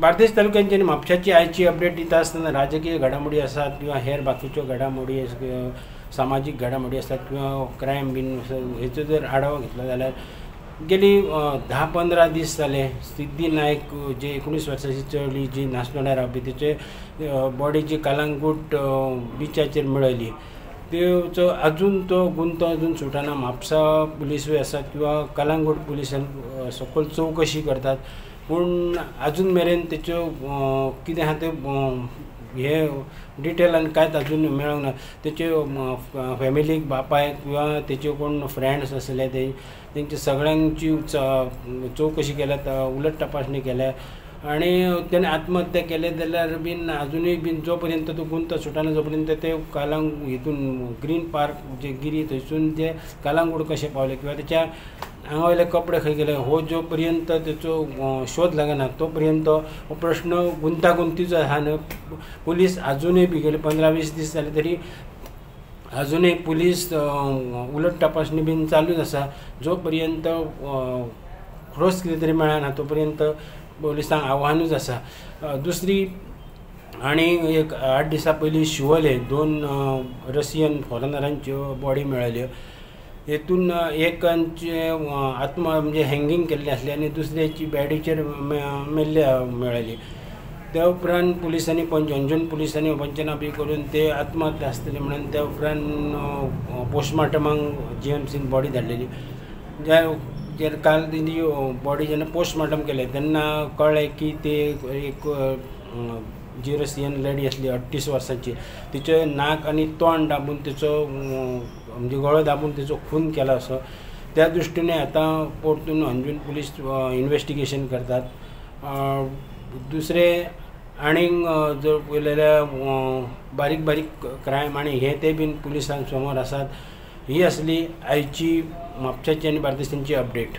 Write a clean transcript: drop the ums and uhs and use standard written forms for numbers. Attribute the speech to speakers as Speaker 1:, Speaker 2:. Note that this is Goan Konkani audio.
Speaker 1: बार्देस तालुक्यांची आनी म्हापशाची आयची अपडेट दिता आसतना राजकीय घडामोडी आसात किंवा हेर बाकीच्यो घडामोडी, सामाजीक घडामोडी आसात किंवा क्रायम बीन हेचो जर आढावा घेतलो जाल्यार गेली 10-15 दीस जाले सिद्धी नायक जे 19 वर्सांची चली जी नासनोड्या रावपी तिचे बॉडी जी कलंगूट बिचाचेर मेळयली तेचो अजून तो गुंतो अजून सुटना. म्हापसा पुलिसूय आसात किंवा कलंगूट पुलिसान सकयल चवकशी करतात पूण अजून मेरेन तेच्यो कितें आहा तें हे डिटेलान कांयच अजून मेळोंक ना. तेच्यो फॅमिलीक, बापायक किंवा तेच्यो कोण फ्रेंड्स आसले ते तेंची सगळ्यांची चवकशी केल्या, उलट तपासणी केल्या आनी तेणें आत्महत्या केले जाल्यार बीन अजुनूय बीन जो पर्यंत तो गुंतो सुटना जो पर्यंत ते कलंग हितून ग्रीन पार्क जे गिरी थंयसून ते कलंगूट कशें पावले किंवा तेच्या हांगा वयले कपडे खंय गेले हो जो पर्यंत तेचो शोध लागना तो पर्यंत हो प्रश्न गुंतागुंतीचो आहा. न्हू पुलीस अजुनूय बी गेले 15-20 दीस जाले तरी अजुनूय पुलीस उलट तपासणी बीन चालूच आसा. जो पर्यंत ठोस कितें तरी मेळना तो पर्यंत पुलिसांक आव्हानूच आसा. दुसरी आनी एक 8 दिसां पयलीं शिवोले 2 रशियन फॉरेनरांच्यो बॉडी मेळ्ळ्यो. हेतून एकांचे आत्म म्हणजे हँगींग केल्लें आसलें आनी दुसऱ्याची बॅडीचेर मेल्ले मेळ्ळी. त्या उपरांत पुलिसांनी अंजूण पुलिसांनी पंचनामे बी करून ते आत्महत्या आसतली म्हणून त्या उपरांत पोस्टमार्टमाक जीएमसीन बॉडी धाडलेली. ज्या काल तेजी बॉडी जेन्ना पोस्टमार्टम केलें तेन्ना कळ्ळें की ते एक जी रशियन लेडी आसली 38 वर्सांची तिचें नाक आनी तोंड दाबून तिचो म्हणजे गळो दाबून तिचो खून केला असो. त्या दृश्टीने आतां परतून अंजूण पुलीस इन्वेस्टिगेशन करतात. दुसरे आनीक जर पळयलें जाल्यार बारीक बारीक क्रायम आनी हे ते बीन पुलिसां समोर आसात. ही आसली आयची म्हापशाची आनी बार्देसांची अपडेट.